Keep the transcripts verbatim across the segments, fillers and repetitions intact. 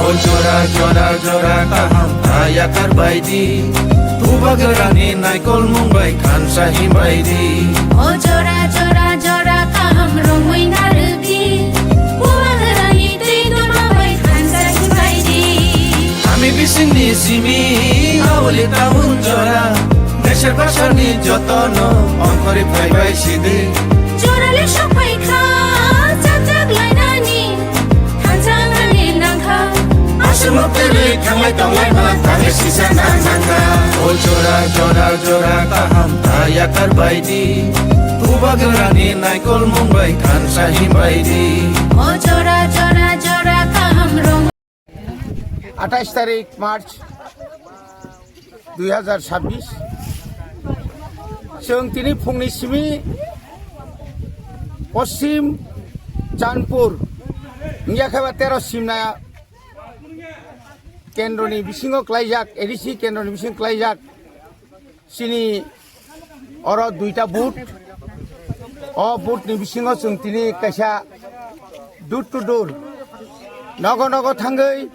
O jora jora jora kaham ta yakar baidi, Bubagrani naikolmung bai khansa himbaidi. O jora jora jora kaham romwi narwdi, Bubagrani twi duma bai khansa himbaidi. Ami bisingni simi auli taun jora, Deser basarni jotono ongkhorwi phaibai sidi. Jorale sokphai kha, chapchak lainani, thansa nani nangkha. Aswk mukti rwi thanglai tonglaima, thangwi sisa nang nangkha. O jora, jora, jora kaham ta yakar baidi. Bubagrani naikolmung bai khansa himbaidi. O jora, jora, jora kaham rong. Atais tarik March dui hazar sabbish. Chwng tini phungni simi Poschim Chandpur, wngya khe ba tero Simna kendroni bisingo klaijak, A D C kendroni bisingo klaijak. Chini oro duita booth. O booth ni bisingo chwng tini kaisa door to door, nogo nogo thangwi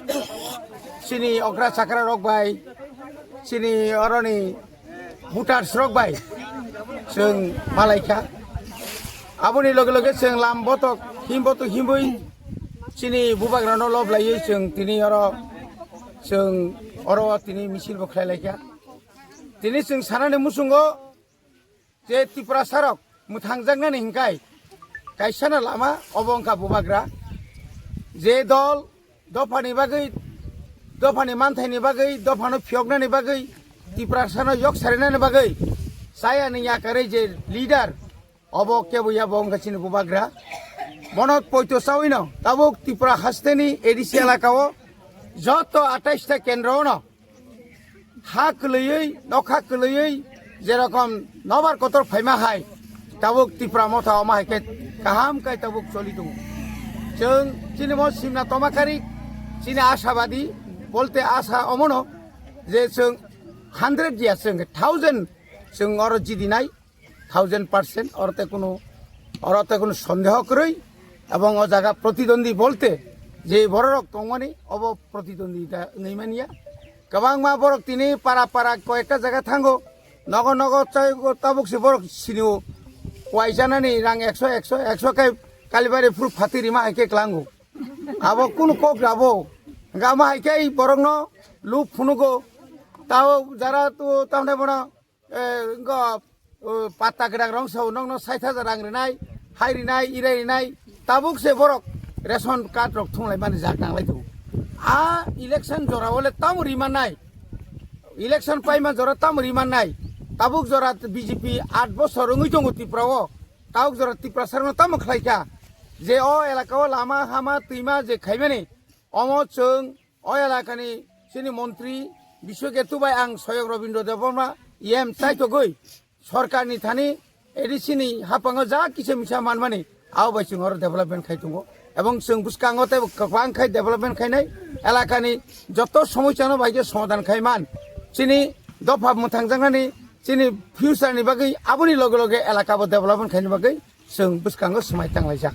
chini okra chakra rok bai, chini oroni voters rok bai chwng malaikha. Aboni loge loge chwng lam botok him botok himwi chini bubagrano lob laiwi chwng tini oro, chwng oro tini misil bo khlai laikha. Tini chwng sanani muchungo je Tiprasarok mwthangjaknani hinkai kaisano lama obo wngkha bubagra. Je dol dophani bagwi, dophani manthaini bagwi, dophano phiyoknani bagwi, Tiprasano yok sarinani bagwi chayani yakarwi je leader, obo kebo ya bo wngkha chini bubagra. Bono poito chawino tabuk Tripura hasteni A D C elakao joto atais ta kendro ono ha kwlwiwi, nokha kwlwiwi, jerokom nobar kotor phaima hai, tabuk Tipra motha omo hai khe kaham khai tabuk choli tongo. Chwng chini mo simna toma kari, chini ashabadi, bolte asa omono je chwng hundred ya, chwng thousand chwng oro jidinai, thousand percent, oro te kunu, oro te kunu sondeho kwrwi, ebong o jaga protidwandi bolte je bororok tongmani, obo protidwandita wngwi manya. Kwbangma borok tini para para koyekta jaga thango, nogo nogo chai tabuk se borok sinio, waisanani rang ekso, ekso, ekso khe Kalibari phuru phati rima hai khe klango. Abo kunu kok rabo, gama hai khe borokno luk phunugo, tao jara tu tamne bono eh, wngkha, oh, patta kwrak rong sao, nokno sait hajar rang rinai, hai rinai, irai rinai, tabuk se borok ration card rok thunglai mani jak nanglai tongo. A election jora o le tamo rimannai, election paima jora tamo rimannai, tabuk jora B J P aat bosor wngwi tongo Tripura o, tabuk jora Tiprasarno tamo khlaikha, je o elaka o lama hama twima je khaimani, omo chwng o elakani chini montri Biswaketu bai ang Soyok Robindra Debbarma E M chaitogwi sorkarni thani A D C ni haphango ja kisa misa manmani abo bai chwng oro development khai tongo, ebong chwng bwskango tei kwbang khai development khainai elakani joto somosyano bai khe somadan khai man. Chini dopha mwthangjaknani chini future ni bagwi aboni loge loge elaka bo development khaini bagwi chwng bwskango swmai tanglaijak.